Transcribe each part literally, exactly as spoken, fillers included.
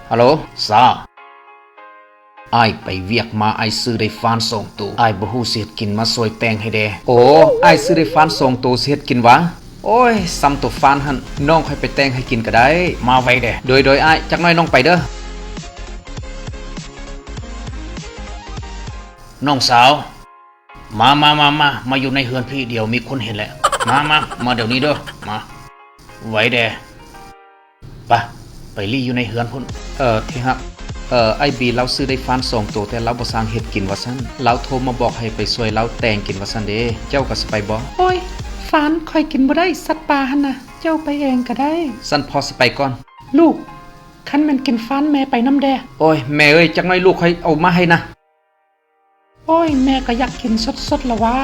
ฮัลโหล สา อ้ายไปเวียกมา อ้ายซื้อได้ฟานสองโต อ้ายบ่ฮู้สิเฮ็ดกิน มาซ่อยแต่งให้แด่ โอ้ อ้ายซื้อได้ฟานสองโต สิเฮ็ดกินหวา โอ้ย ซ่ำโตฟานหั่น น้องค่อยไปแต่งให้กินก็ได้ มาไวแด่ โดย โดย อ้าย จักหน่อยน้องไปเด้อ น้องสาว มา มา มา มา มาอยู่ในเฮือนพี่ เดี๋ยวมีคนเห็นแหละ มา มา มาเดี๋ยวนี้เด้อ มา ไวแด่ ปะ ไปลี่อยู่ในเฮือนพุ้น เอ่อ ที่ฮัก เอ่อ อ้ายบีลาวซื้อได้ฟานสองโต แต่ลาวบ่ซ่างเฮ็ดกินว่าซั่น ลาวโทรมาบอกให้ไปซ่อยลาวแต่งกินว่าซั่นเด้ เจ้าก็สิไปบ่ โอ้ย ฟาน ข้อยกินบ่ได้ สัตว์ป่าหั่นน่ะ เจ้าไปเองก็ได้ ซั่นพ่อสิไปก่อน ลูก คันแม่นกินฟานแม่ไปนำแด่ โอ้ย แม่เอ้ย จักหน่อยลูกข้อยเอามาให้นะ โอ้ย แม่ก็อยากกินสดๆ ละว่า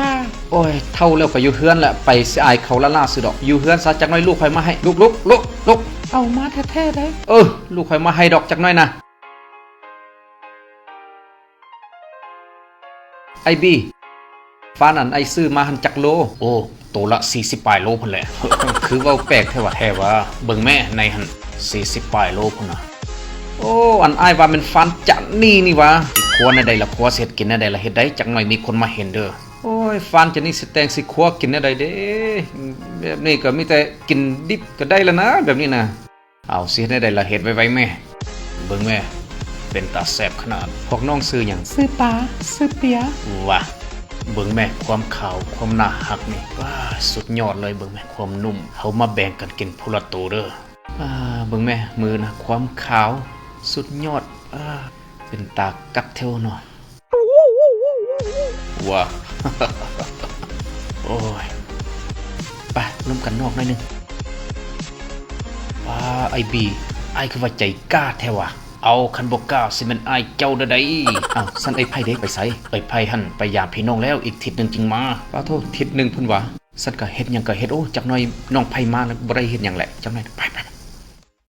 โอ้ย เฒ่าแล้วก็อยู่เฮือนแหละ ไปสิอายเขาล้าๆ ซื่อดอก อยู่เฮือนซะ จักหน่อยลูกข้อยมาให้ ลุกๆ ลุกๆ เอามาแท้ๆ เด้อ เออ ลูกข้อยมาให้ดอกจักหน่อยนะ อ้ายบี ฟานอันอ้ายซื้อมาหั่นจักโล โอ้ โตละสี่สิบปลายโลพุ้นแหละ คือเว้าแปลกแท้วะ แท้วะ เบิ่งแม่ ในหั่น สี่สิบปลายโลพุ้นน่ะ โอ้ อันอ้ายว่าแม่นฟานจะนี่นี่หวา สิครัวแนวใดล่ะ ครัวสิเฮ็ดกินแนวใดล่ะ เฮ็ดได้ จักหน่อยมีคนมาเห็นเด้อ โอ้ย ฟานจะนี่สิแต่งสิครัวกินแนวใดเด้ แบบนี้ก็มีแต่กินดิบก็ได้แล้วนะ แบบนี้นะ เอาสิเฮ็ดแนวใดล่ะ เฮ็ดไวๆ แม่ เบิ่งแม่ เป็นตาแซ่บขนาด พวกน้องชื่อหยัง ชื่อปา ชื่อเปีย ว่ะ เบิ่งแม่ ความขาว ความน่าฮักนี่ ว้า สุดยอดเลย เบิ่งแม่ ความนุ่ม เฮามาแบ่งกันกินผู้ละโตเด้อ อ่า เบิ่งแม่ มือนะ ความขาว สุดยอด อ่า เป็นตากัดแท้วเนาะ ว้า โอ้ย ไป ลมกันนอกหน่อยหนึ่ง ว้า อ้ายบี อ้ายคือว่าใจกล้าแท้วะ เอา คันบ่กล้าสิแม่นอ้ายเจ้าเด้อใด อ้าว ซั่นอ้ายไพเด้ ไปไส อ้ายไพหั่นไปยามพี่น้องแล้ว อีกทิศหนึ่งจึงมา ปาโธ่ ทิศหนึ่งพุ้นหวา ซั่นก็เฮ็ดหยังก็เฮ็ด โอ้ จักหน่อยน้องไพมาแล้ว บ่ได้เฮ็ดหยังแหละ จักหน่อย ไปๆ